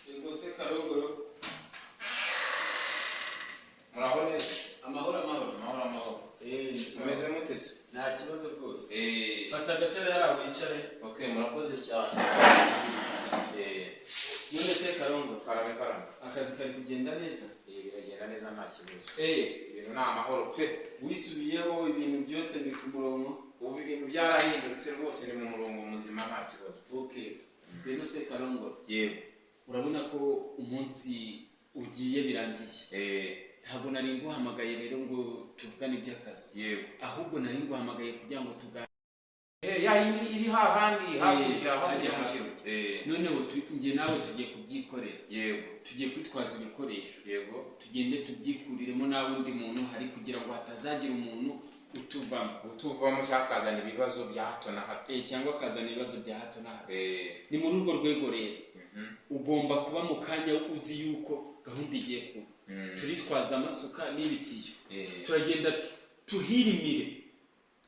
Yego se Karongoro. Muraho neza. Amahoro amahoro. Amahoro amahoro. Mumeze mute se? Nta kibazo rwose. Fata agatebe hariya wicare. Okay, murakoze cyane. None se Karongoro, Karame karame. akazi kari kugenda neza? Biragenda neza nta kibazo. Ibintu ni amahoro pe. Wisubiyeho ibintu byose biri ku murongo? Ubu ibintu byarahindutse rwose, ni mu murongo muzima nta kibazo. Okay. Rero se Karongoro, Yego. urabona ko umunsi ugiye birangiye. Ntabwo nari nguhamagaye rero ngo tuvugane iby'akazi. Yego. Ahubwo nari nguhamagaye kugira ngo tuganire. Ya yindi iri hahandi hakurya hakurya mu kibuga. Noneho njye nawe tugiye kubyikorera. Yego. Tugiye kwitwaza ibikoresho. Yego. Tugende tubyikuriremo nawe undi muntu hari kugira ngo hatazagira umuntu utuvamo. Utuvamo cyangwa akazana ibibazo bya hato na hato. Cyangwa akazana ibibazo bya hato na hato. Ni muri urwo rwego rero. Ugomba kuba mu kanya uzi yuko gahunda igiye kuba. Turitwaza amasuka n'ibitiyo. Turagenda tuhirimire.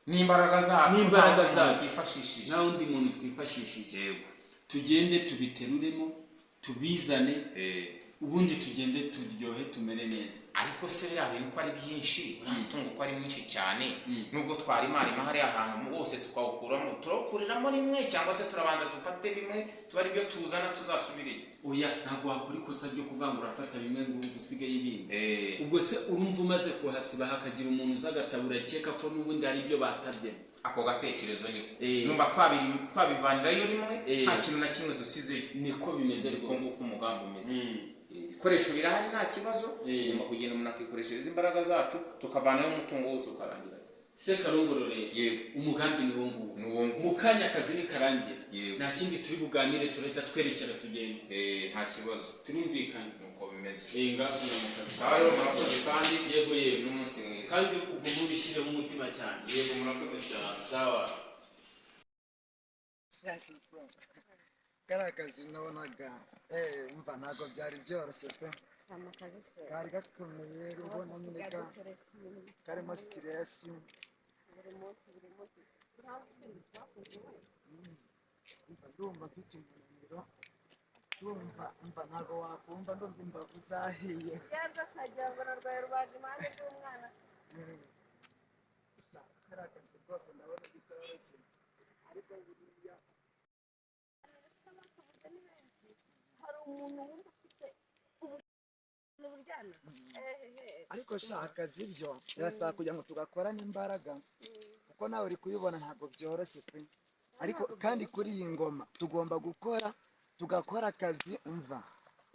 N'imbaraga zacu. N'imbaraga zacu. Twifashishije. Nta wundi muntu twifashishije. Yego. Tugende tubiteruremo, tubizane. Ubundi tugende turyohe tumere neza. Ariko se biriya bintu ko ari byinshi, uriya mutungo ko ari mwinshi cyane, nubwo twarimarima hariya hantu hose tukawukuramo, turawukuriramo rimwe cyangwa se turabanza dufate bimwe tuba ari byo tuzana tuzasubireyo? Oya, ntabwo wakora ikosa ryo kuvuga ngo urafata bimwe ngo usigaye ibindi. Ubwo se urumva umaze kuhasiba hakagira umuntu uza agatabura akeka ko n'ubundi hari ibyo batabye. Ako gatekerezo niko. Numva twabivanirayo rimwe, nta kintu na kimwe dusizeyo. Niko bimeze rwose. Nguko umugambi umeze. Ibikoresho birahari nta kibazo, tugomba kugenda umuntu akikoreshereza imbaraga zacu tukavanayo umutungo wose ukarangira. Se Karongoro rero, Yego. umugambi ni wo nguwo. Ni uwo nguwo. Mu kanya akazi nikarangira. Yego. Nta kindi turi buganire, turahita twerekera tugende. Nta kibazo. Turumvikana. Nuko bimeze. Ngasubira mu kazi. Sawa rero murakoze kandi. Yego yego. N'umunsi mwiza. Kandi ugume ubishyireho umutima cyane. Yego murakoze cyane. Sawa. Kariya kazi nabonaga umva ntabwo byari byoroshye pe. Kari gakomeye ubona nyine karimo sitiresi. Ndumva mfite umunaniro, ndumva umva ntabwo wakumva, ndumva imbavu zahiye. Kariya kazi rwose ndabona bitoroshye ariko buriya hari umuntu wumva ufite uburyana. Ariko shaka akazi byo birasaba kugira ngo tugakorane imbaraga, kuko nawe uri kubibona ntabwo byoroshye pe. Ariko kandi kuri iyi ngoma tugomba gukora, tugakora akazi umva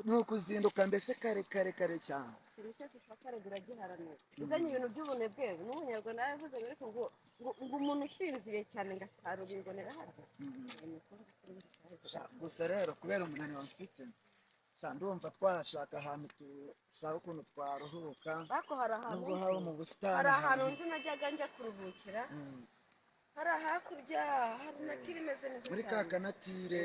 nuko uzinduka mbese kare kare kare cyane. Ikintu cyose ushaka uragiharanira. Uzanye ibintu by'ubunebwe n'umunyarwanda yaravuze ariko ngo ngo umuntu ushinziriye cyane ngasarura ingonera harya. Gusa rero kubera umunaniro mfite, ndumva twashaka ahantu dushaka ukuntu twaruhuka. Ariko hari ahantu nubwo haba mu busitani. Hari ahantu nzi najyaga njya kuruhukira. Hari hakurya hari natire imeze neza cyane. Muri ka kanatire.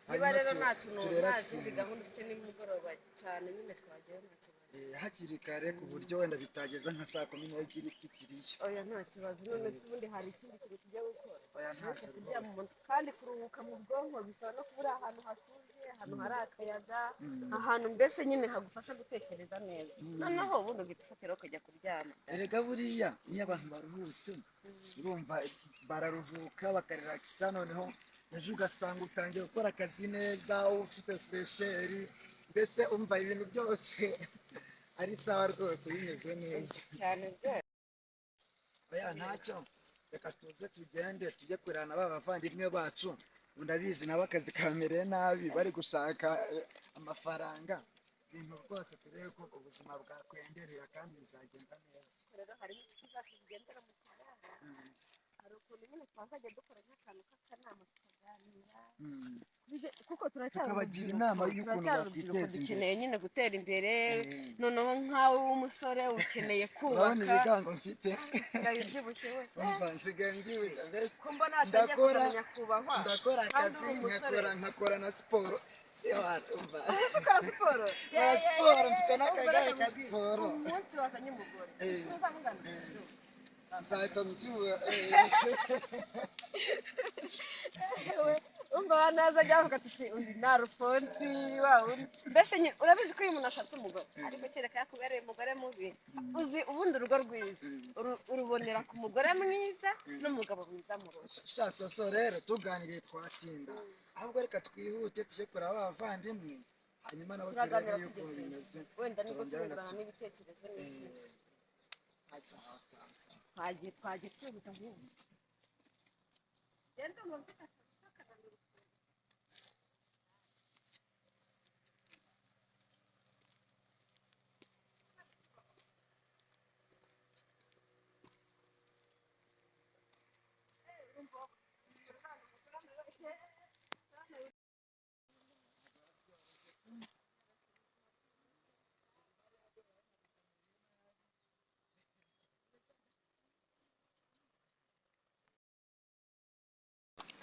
Niba rero nta tuntu nta zindi gahunda ufite nimugoroba cyane nyine twajyayo nta kibazo. Hakiri kare ku buryo wenda bitageza nka saa 12 tukiriyo. Oya nta kibazo, none se ubundi hari ikindi kintu tujya gukora? Oya nta kibazo. Kandi kuruhuka mu bwonko bisaba no kuba uri ahantu hatuje, ahantu hari akayaga, ahantu mbese nyine hagufasha gutekereza neza. Noneho ubundi ugahita ufatira ukajya kuryama. Erega buriya niyo abantu baruhutse urumva bararuhuka bakarelakisa, noneho ejo ugasanga utangiye gukora akazi neza, ufite fresheri, mbese umva ibintu byose ari sawa rwose bimeze neza cyane rwose. Oya ntacyo, reka tuze tugende tujye kureba na ba bavandimwe bacu, ndabizi nabo akazi kamereye nabi bari gushaka amafaranga, ibintu rwose turebe ko ubuzima bwakwenderera kandi bizagenda neza. Rero harimo inshuti zacu zigendera mu karara, hari ukuntu nyine twazajya dukora nk'akantu k'akanama tukaganira, kuko tukabagira inama y'ukuntu bakwiteza imbere. Dukeneye nyine gutera imbere, noneho nkawe w'umusore ukeneye kubaka. Urabona ibigango mfite, nsigaye mbyibushye mbese, ndakora akazi nkakora na siporo. Ukora siporo? Siporo mfite n'akagare ka siporo. Umunsi wazanye umugore nzahita mbyibuha. Umva abantu bazajya bavuga ati "Si, uyu ni Arufonsi wa wundi." Mbese nyine urabizi ko iyo umuntu ashatse umugore, ariko kereka yakubereye umugore mubi. Uzi ubundi urugo rwiza urubonera ku mugore mwiza n'umugabo mwiza mu rugo. Sha Soso, rero tuganiriye twatinda, ahubwo reka twihute tujye kureba abavandimwe, hanyuma nabo turebe Turaganira yuko tugeze bimeze. Wenda nibwo Turongera wenda turungurana n'ibitekerezo n'iki. Sawa, sawa, sawa. Twagiye twihuta ahubwo. Genda ngo mfite akazi.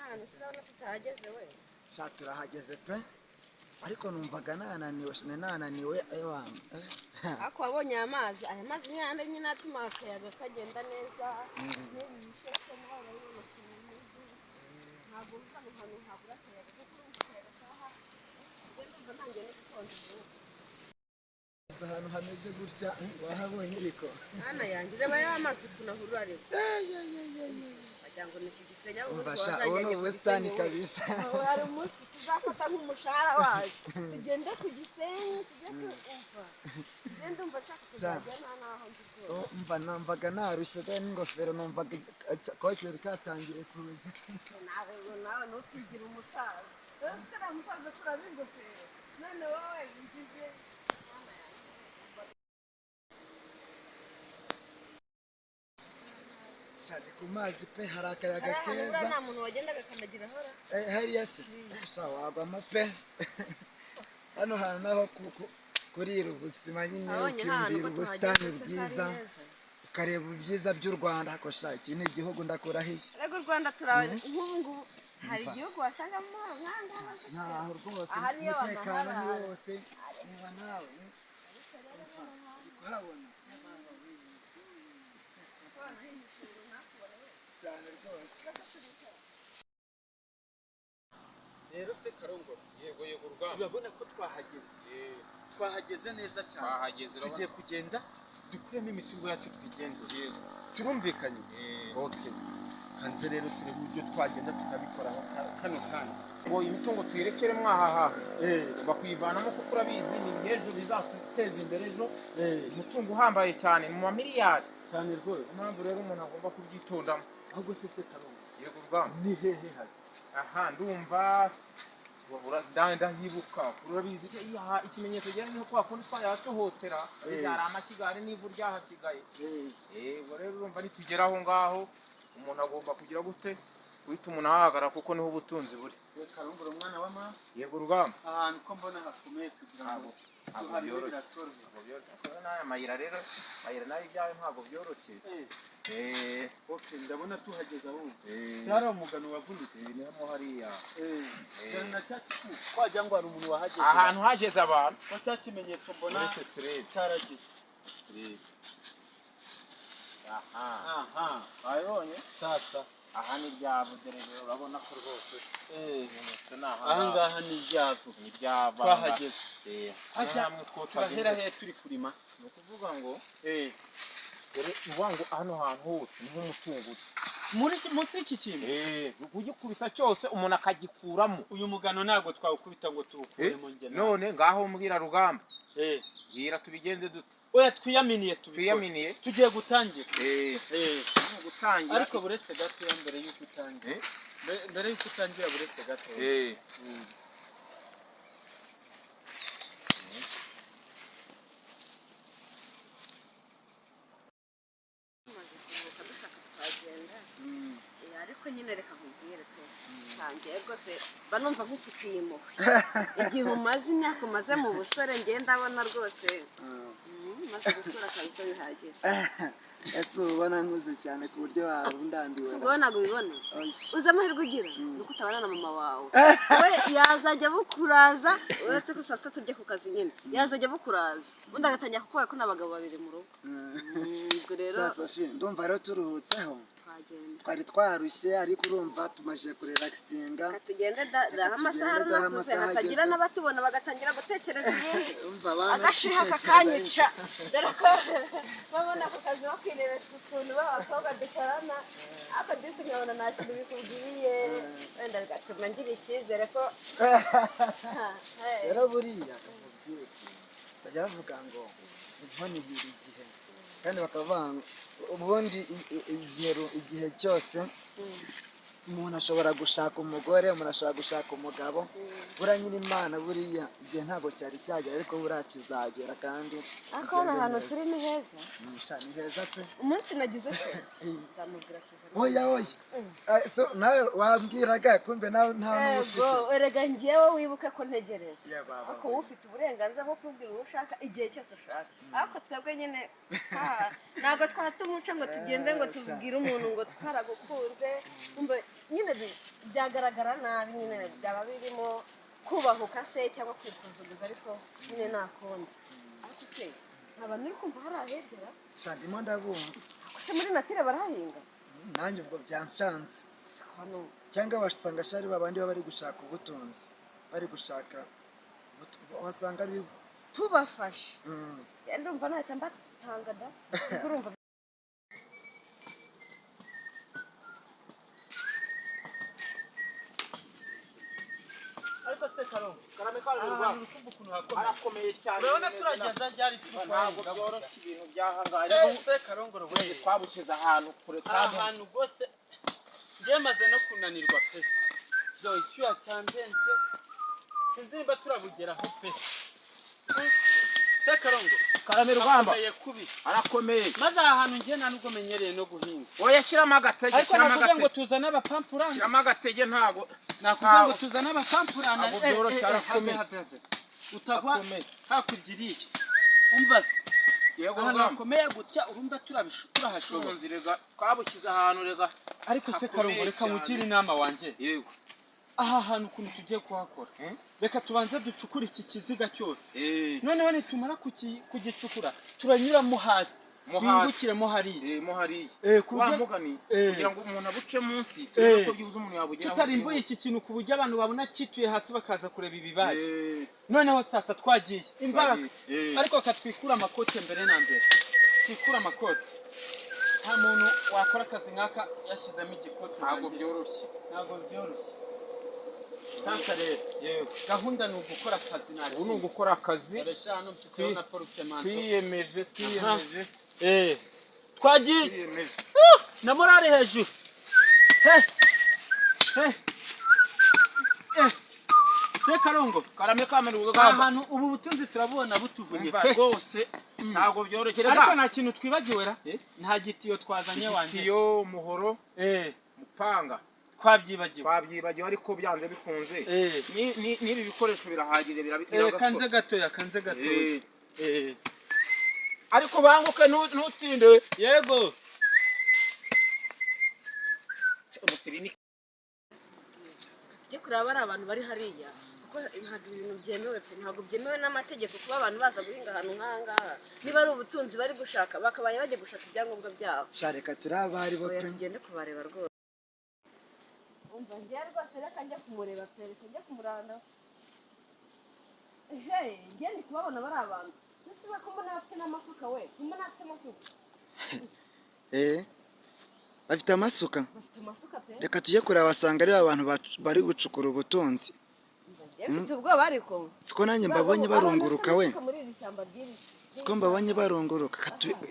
Ahantu sinabona tutahageze we. Sha, turahageze pe, ariko numvaga nananiwe, nananiwe ewa. Ariko wabonye aya mazi ni yandi nyine atuma akayaga kagenda neza n'ibi bisheke nawe urabibona ukuntu bimeze. Ntabwo uva ahantu hantu habura akayaga, kuko urumva akayaga kaha ugenda umva ntangiye no gukonja umwuka. Ahantu hameze gutya wahabonye ariko. Mwana yanjye, reba ya mazi ukuntu ahurura, ariko wagira ngo ni ku Gisenyi ahubwo. Umva sha, ubu ni ubusitani kabisa. Aho hari umunsi tuzafata nk'umushahara wacu tugende ku Gisenyi, tujye ku umva ngende umva nshaka kuzajya nta n'aho nzi rwose. Oh, umva numvaga narushye kandi n'ingofero numvaga kokeri katangiye kuza. Nawe ntukigire umusaza. Rero ufite uriya musaza akuramo ingofero, none wowe ugize mwana yanjye. Cyane ku mazi pe, hari akayaga Hariya hantu buriya keza. nta muntu wagenda agakandagira ahora. Eh, hariya se sha wagwamo pe. Hano hantu naho kurira ubuzima nyine, Abonye ahantu ukiyumvira ko ubusitani tuhageze se bwiza, kari heza. ukareba ibyiza by'u Rwanda. Ariko sha, iki ni igihugu, ndakurahiye. Ariko u Rwanda turaba nk'ubu ngubu hari igihugu wasangamo nk'ahangaha? Ntaho rwose. Aha niyo Umutekano ni banaharara. wose, niba nawe uri kuhabona nyamara cyane rwose. Rero se Karongoro, Yego, yego Rugamba. urabona ko twahageze, twahageze neza cyane. Twahageze, urabona. Tugiye kugenda dukuremo imitungo yacu twigendere. Turumvikanye? Okay, hanze rero turebe uburyo twagenda tukabikora kano kanya. Ngo imitungo tuyirekere mwaha hantu bakuyivanamo, kuko urabizi ni ejo bizatuteza imbere ejo, umutungo uhambaye cyane mu mamiliyari. Cyane rwose. Niyo mpamvu rero umuntu agomba kubyitondamo. Ahubwo se Karongoro, Yego Rugamba. ni hehe hari? Aha ndumva ndahibuka, urabizi aha ikimenyetso gera niho kwa kundi twayasohotera hari amakigari n'ivu ryahasigaye. Ubwo rero urumva nitugera aho ngaho umuntu agomba kugira gute, guhita umuntu ahahagarara kuko niho ubutunzi buri. Karongoro, umwana wa mama. Yego Rugamba. Ahantu ko mbona hakomeye kugira ngo Ntabwo tuharebe byoroshye. biratworoheye. Ntabwo byoroshye. Ariko n'aya mayira rero, mayira nayo ibyawe ntabwo byoroshye. Okay, ndabona tuhageze ahubwo. Cyari umugano wavunitse. Niho mo hariya. Cyane na cya kiku twagira ngo hari umuntu wahageze. Ahantu hageze abantu. Ko cya kimenyetso mbona Uretse turebe. cyaragize. Turebe aha. Aha. Wabibonye? Sasa. Aha ni ryavu, dore rero urabona ko rwose ibimenyetso ni aha. Aha ngaha ni ryavu. Ni ryava. Twahageze. Hano hamwe two Turahera twageze. he turi kurima? Ni ukuvuga ngo dore uvuga ngo hano hantu hose niho umutungo uri. Muri munsi y'iki kintu. Kugikubita cyose umuntu akagikuramo. Uyu mugano ntabwo twawukubita ngo tuwukuremo njye nawe. None ngaho mbwira Rugamba, bwira tubigenze dute? Oya, twiyaminiye tubikore. Twiyaminiye. Tugiye gutangira. Ni ugutangira. Ariko buretse gatoya mbere y'uko utangira. Mbere y'uko utangira, buretse gatoya. Tumaze kuruhuka dushaka twagenda. Ariko nyine reka nkubwire pe, ntangiye rwose mba numva nkufitiye impuhwe igihe umaze, imyaka umaze mu busore. Ngenda ndabona rwose maze gukura kabisa bihagije. Ese uba ubona nkuze cyane ku buryo waba undambiwe? Si ubwo ntabwo ubibona. Oya. Uzi amahirwe ugira ni uko utabana na mama wawe, we yazajya abukuraza. Uretse ko saa sita turya ku kazi nyine, yazajya abukuraza ubundi agatangira kukubwira ko n'abagabo babiri mu rugo. Ubwo rero Sha Sophie, ndumva rero turuhutseho. Twagenda. Twari twarushye ariko urumva tumaze kurelaxinga. Reka tugende daha amasaha tugende, daha arunakuze amasaha hatagira ageze. N'abatubona bagatangira gutekereza ibindi. Umva abana Agashiha dutekereza kakanyica, dore ko babona ako kazi bakirebesha ukuntu b'abakobwa dukorana, ariko disi nkabona nta kintu bikubwiye, wenda bigatuma ngira icyizere ko Rero buriya kamubwire, bajya bavuga ngo inkono ihira igihe, kandi bakavuga ngo ubundi igihe cyose umuntu ashobora gushaka umugore, umuntu ashobora gushaka umugabo. Buriya nyine Imana, buriya igihe ntabwo cyari cyagera, ariko buriya kizagera kandi Ariko hano bigende hantu neza. Turi ni heza. Sha, ni heza pe. Umunsi nagize chéri nzamubwira tuzane. Oya oya. So nawe wambwiraga, kumbe nawe nta n'uwo ufite. Yego, erega njyewe wibuke ko ntegereza. Ya baba. Ariko wowe ufite uburenganzira bwo kubwira uwo ushaka igihe cyose ushaka, ariko twebwe nyine ntabwo twata umuco ngo tugende ngo tubwire umuntu ngo twaragukunze. Umva, nyine byagaragara nabi, nyine byaba birimo kubahuka se cyangwa kwisuzuguza, ariko nyine nta kundi. Ariko se nta bantu uri kumva hari ahegera? Sha, ndimo ndabumva. Ariko se muri nature barahahinga? Nanjye ubwo byancanze. Hano. Cyangwa basanga shari babandi baba bari gushaka ubutunzi, bari gushaka wasanga ari Tubafashe. Genda, urumva nahita mbatanga da. Ubwo urumva Ariko se Karongo, Karame karame aha rugamba. hantu uri kumva ukuntu hakomeye? Harakomeye cyane. Urabona turageza ryari turi Ntabwo kuhahinga? byoroshye ibintu by'ahangaha. Se Karongoro we, Twabushyize ahantu kure aha kandi hantu rwose njye maze no kunanirwa pe. Zo icyuya cyandenze, sinzi nimba turabugeraho pe. Se Karongo, Karame rugamba. hakomeye kubi. Harakomeye. Maze aha hantu njye nta nubwo menyereye no guhinga. Oya, shyiramo agatege. Ariko Shyiramo nakubwiye ngo agatege. tuzane abapampurana. Shyiramo agatege, ntabwo Nakubwiye ngo tuzane abapampurana. Ntabwo byoroshye, harakomeye. Have, have, have. Utagwa Hakomeye. hakurya iriya. Umva se, Yego ahantu rugamba. hakomeye gutya, urumva turahashobora? Ubutunzi rega twabushyize ahantu rega. Ariko se Hakomeye Karongo, reka cyane. nkugire inama wanjye. Yego. Aha hantu ukuntu tugiye kuhakora, reka tubanze ducukure iki kiziga cyose. Noneho nitumara kugicukura, turanyuramo hasi. Mo hasi. Duhingukiremo hariya. Mo hariya. Ku Wa buryo mugani, kugira ngo umuntu abuce munsi, turebe ko byibuze umuntu yabugeraho. Tutarimbuye iki kintu, ku buryo abantu babona cyituye hasi bakaza kureba ibibaye. Noneho sasa twagiye imbaraga. Ariko katwikura amakote mbere na mbere, twikure amakote. Nta muntu wakora akazi nk'aka yashyizemo igikote. Ntabwo byoroshye. Ntabwo byoroshye. Sasa rero, Yego. gahunda ni ugukora akazi, nta Ubu ni kindi. ugukora akazi. Dore sha, hano mfiteho na portemanteau. Twiyemeje, twiyemeje. Twagiye. Twiyemeje. Na morale hejuru. He he eh Sekarongo, Karame kamere aha urugamba. hantu ubu butunzi turabubona butuvunnye Umva pe. rwose ntabwo byoroshye Ariko rega. nta kintu twibagiwe ra. Eh? Nta gitiyo twazanye wanjye. Igitiyo, umuhoro, mupanga. Twabyibagiwe. Twabyibagiwe, ariko byanze bikunze n'ibi bikoresho birahagije, biragakora. Kanze gatoya, kanze gatoya. Ariko banguke, ntutinde. Yego. Umusibi ni Tujye kureba bari abantu bari hariya, kuko ntabwo ibintu byemewe pe, ntabwo byemewe n'amategeko kuba abantu baza guhinga ahantu nk'aha ngaha. Niba ari ubutunzi bari gushaka, bakabaye bajya gushaka ibyangombwa byabo. Sha, reka turi abari bo Oya, pe. tugende kubareba rwose. Umva, njyewe rwose reka njya kumureba pe, reka njya kumuranda. Ehe, njye ndi kubabona bari abantu. Ese ko mbona bafite n'amasuka we, ko mbona bafite amasuka? Bafite amasuka. Bafite amasuka pe. Reka tujye kureba, basanga ari abantu bari gucukura ubutunzi. Umva, njye mfite ubwoba ariko. Siko nanjye mbabonye barunguruka we. Abantu bafite amasuka muri iri shyamba ry'iri. Siko mbabonye barunguruka.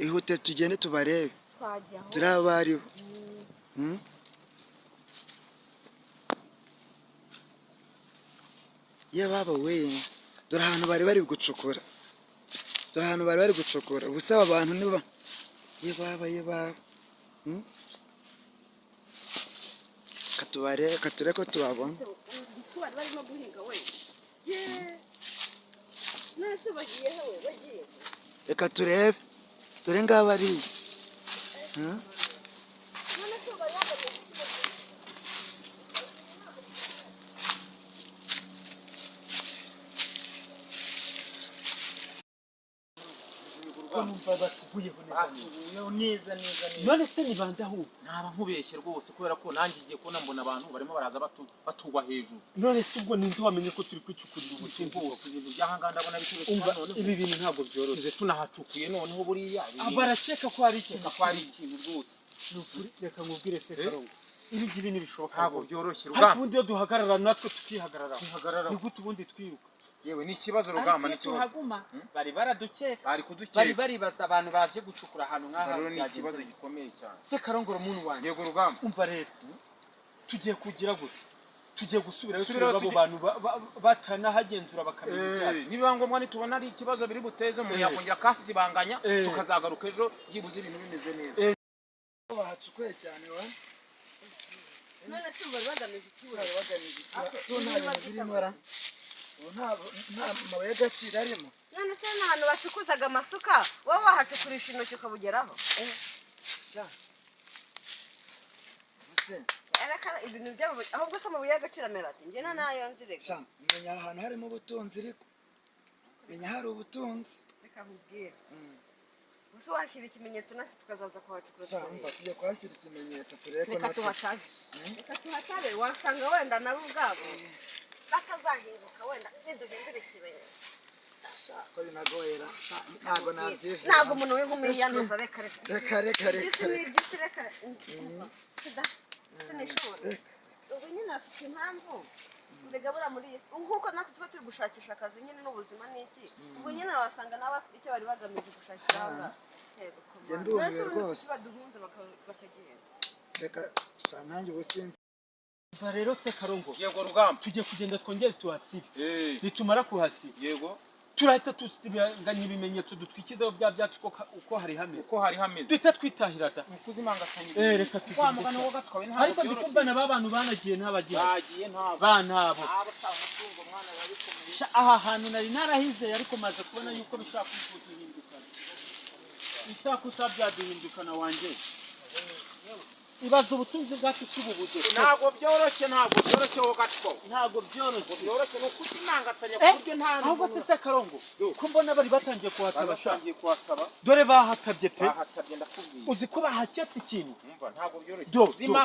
Ihute tugende tubarebe. Twajya aho. Turi abaribo. Ye baba we, dore ahantu bari bari gucukura, dore ahantu bari bari gucukura. Ubusa aba bantu niba, ye baba, ye baba. Katubarebe, kature ko tubabona. Ko bari barimo guhinga we, ye, none se bagiye he we, bagiye? Reka turebe, dore ngaba ariya. None se bari bahagaze? Ko numva batuguyeho neza. Batuguyeho neza neza neza. None se ni bande ahubwo? Naba nkubeshye rwose, kubera ko nanjye igiye kubona mbona abantu barimo baraza batugwa hejuru. None se ubwo ninde wamenye ko turi kwicukurira ubutunzi? Rwose ibintu by'ahangaha ndabona bituje. Umva, ibi bintu ntabwo byoroshye. Tuze tunahacukuye noneho buriya. Barakeka ko hari ikintu. Ko hari ikintu rwose. Ni ukuri, reka nkubwire se Karongo, ibi ngibi ntibishoboka. Ntabwo byoroshye Ariko Rugamba. ubundi iyo duhagarara natwe tukihagarara, Tuhagarara. ni gute ubundi twiruka? Yewe, ni ikibazo Rugamba, ni Ariko iyo ikibazo. tuhaguma bari baradukeka. Bari Bari kudukeka. baribaza abantu baje gucukura ahantu nk'aha Rero ni byagenze ikibazo bite. gikomeye cyane. Se Karongoro, muntu wanjye. Yego Rugamba. Umva rero, tugiye kugira gute? Tugiye gusubirayo Subirayo. turebe abo bantu batanahagenzura bakamenya ibyacu. Nibiba ngombwa, nitubona ari ikibazo biri buteze, umuntu yakongera akazibanganya, tukazagaruka ejo byibuze ibintu bimeze neza. Bahacukuye cyane wa. None se bari bagamije iki we? Bari bagamije iki? So nta bintu birimo ra, ubu nta mabuye y'agaciro arimo. None se ni ahantu bacukuzaga amasuka, wowe wahacukurisha intoki ukabugeraho? Sha, ubuse Ariko ibintu by'amabuye, ahubwo se amabuye y'agaciro amera ati njye nayo nzi reka. Sha, menya ahantu harimo ubutunzi, ariko menya hari ubutunzi. Reka nkubwire, gusa washyira ikimenyetso natwe tukazaza kuhacukura Sha, tukareba. umva, tujye kuhashyira ikimenyetso turebe ko Reka natwe tuhatabe, reka tuhatabe, wasanga wenda nabo ubwabo batazahinguka, wenda niduhindura ikimenyetso. Sha, ko binagoyera. Sha, ntabwo nabyizera. Ntabwo umuntu w'inkumi yiyanduza, reka reka. Reka reka Iby'isi reka ni reka. iby'isi, reka sinishobora. Ubwo nyine afite impamvu mbega muri iyi si, nk'uko natwe tuba turi gushakisha akazi nyine n'ubuzima n'iki, ubwo nyine wasanga nabo bafite icyo bari bagamije gushakira aho ngaho. Yego, Njye komanda. ndumiwe Mbese ubundi rwose. kuki baduhunze bakagenda? Reka sha, nanjye ubu sinzi. Umva rero se Karongo. Yego Rugamba. Tugiye kugenda twongere tuhasibe. Nitumara kuhasiba, Yego. turahita tusibanganya ibimenyetso, dutwikizeho bya byatsi uko hari hameze. Uko hari hameze. Duhita twitahira da. Ni ukuzimangatanya. Reka tugende. Wa mugani wo gatwawe ntabwo Ariko ndi kumva na ba bantu banagiye ntabagiye. Bagiye ntabwo. Ba ntabo. Abo sha, umutungo mwana biba bikomeye. Sha, aha hantu nari narahizeye, ariko maze kubona yuko bishobora kuduhindukana, isakusa byaduhindukana wanjye. Ibaza ubutunzi bwacu tububuze. Ntabwo byoroshye, ntabwo byoroshye wowe gatwawe. Ntabwo byoroshye. Byoroshye ni ukuzimangatanya ku buryo nta Ahubwo se se Karongo, ko mbona bari batangiye kuhataba sha? Batangiye kuhataba. Dore bahatabye pe. Bahatabye, ndakubwiye. Uzi ko bahaketse ikintu? Umva, ntabwo byoroshye. Do, Zima.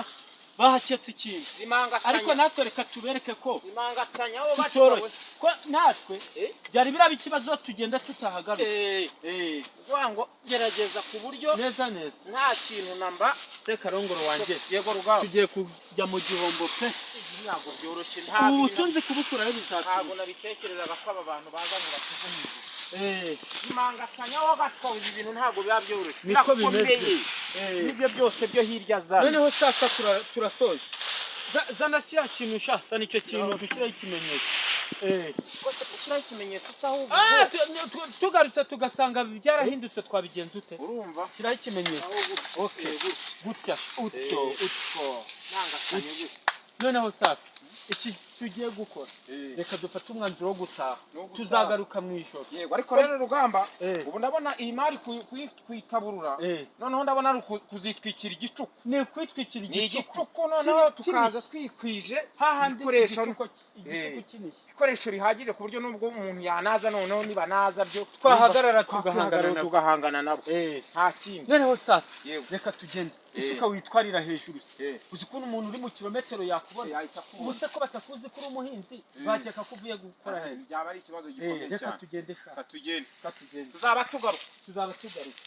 Bahaketse ikintu. Zimangatanya. Ariko natwe reka tubereke ko Zimangatanya wowe gatwawe. tutoroshye, ko natwe byari biraba ikibazo tugenda tutahagaruka. Ukuvuga ngo gerageza ku buryo Neza neza. nta kintu namba. Se Karongoro wanjye, Yego Rugamba. tugiye kujya mu gihombo pe. Ntabwo byoroshye. Ubu Ntabwo butunzi kubukurayo ntabwo bizatuma nabitekerezaga ko aba bantu baza ngo batuvunize. Zimangatanya wowe gatwawe, ibi bintu ntabwo biba byoroshye. Niko bimeze. Birakomeye. Nibyo byose byo hirya zana. Noneho sasa turasoje. Zana kiriya kintu sha, zana icyo kintu dushyiraho ikimenyetso. Rwose gushyiraho ikimenyetso se ahubwo? Ah, tugarutse tugasanga byarahindutse, twabigenza ute? Urumva. Shyiraho ikimenyetso. Aho gutya. Okay, gutya, utyo utyo. Nangatanya gutya. Noneho sasa iki tugiye gukora, reka dufate umwanzuro wo gutaha. Wo gutaha. Tuzagaruka mu ijoro. Yego, ariko rero Rugamba, Eh. ubu ndabona iyi mari kuyitaburura, noneho ndabona ari kuzitwikira igicuku. Ni ukwitwikira Ni igicuku. igicuku, noneho tukaza twikwije Hahandi ibikoresho. Igicuku kinishye. Ibikoresho bihagije ku buryo nubwo umuntu yanaza, noneho niba naza byo Twahagarara tugahangana tugahangana nabo. Tugahangana nabo, nta kindi. Noneho sasa Yego. reka tugende. Isuka witwarira hejuru se? Uzi ukuntu umuntu uri mu kilometero yakubona? Yahita akubona. Ubu se ko batakuzi ko uri umuhinzi, bakeka ko uvuye gukora hejuru. Byaba ari ikibazo gikomeye Reka cyane. tugende sha. Reka tugende. Reka tugende. Tuzaba tugaruka. Tuzaba tugaruka.